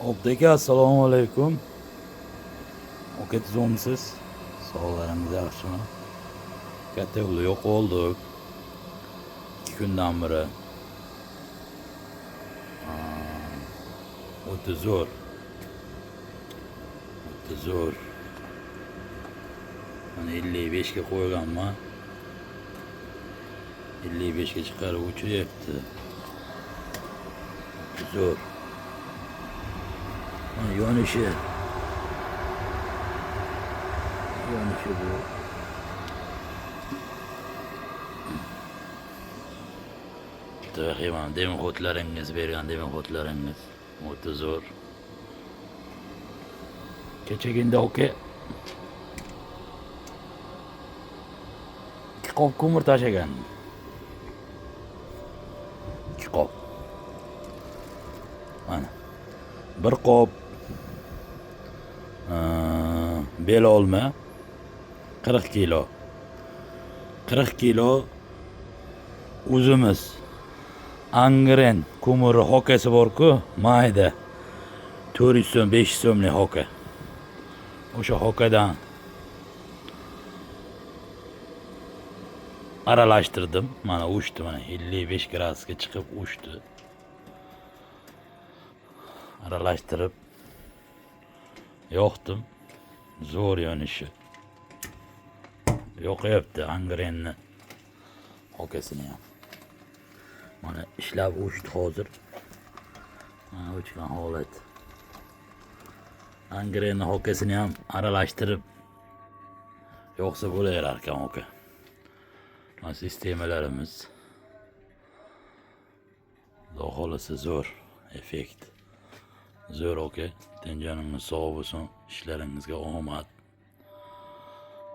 Obid aka, assalomu alaykum. Aka, tuzukmisiz? Sog'liqlaringiz yaxshimi? Katta yo'lda yo'q oldik. 2 kundan beri. O'ta zo'r. O'ta zo'r. Mana 55 ga qo'yganman. 55 ga chiqarib uchiryapti. O'ta zo'r. Mana yonishi. Yonishi bu. Bitta mana demoxodlaringiz bergan demoxodlaringiz o'ta zo'r. Kechagina aka 2 qop ko'mir tashlagan. 2 qop. Mana. 1 qop bel olma 40 kilo. 40 kilo o'zimiz Angren ko'miri hokasi bor-ku, mayda. 400 so'm, 500 so'mlik hoka. O'sha hokadan aralashtirdim. Mana uchdi, mana 55 gradusga chiqib uchdi. Aralashtirib yoqdim. Zo'r yonishi. Yoqyapti Angrenni hokasini ham. Mana ishlab uchdi hozir. Mana o'chgan holat. Angrenni hokasini ham aralashtirib yoqsa bo'laverar ekan aka. Mana sistemalarimiz. Xudo xohlasa zo'r effekt. Zo'r aka. Tenjoningiz sog' bo'lsin, ishlaringizga omad.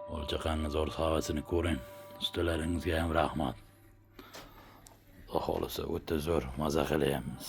Bola chaqangiz orzu havasini ko'ring. Ustalaringizga ham rahmat. Xudo xohlasa o'ta zo'r maza qilyapmiz.